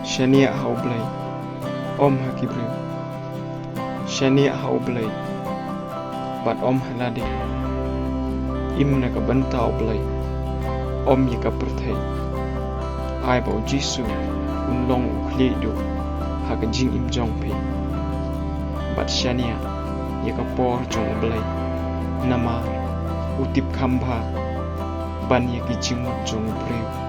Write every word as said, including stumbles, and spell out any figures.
Shaniah ha U Blei, ym ha ki briew. Shaniah ha U Blei, bad ym ha lade. Im na ka bynta U Blei, ym ïa ka pyrthei. Ai ba U Jisu un long u khlieh duh ha ka jingim jong phi. Bad shaniah ïa ka por jong U Blei, namar u tip kham bha ban ïa ki jingmut jong u briew.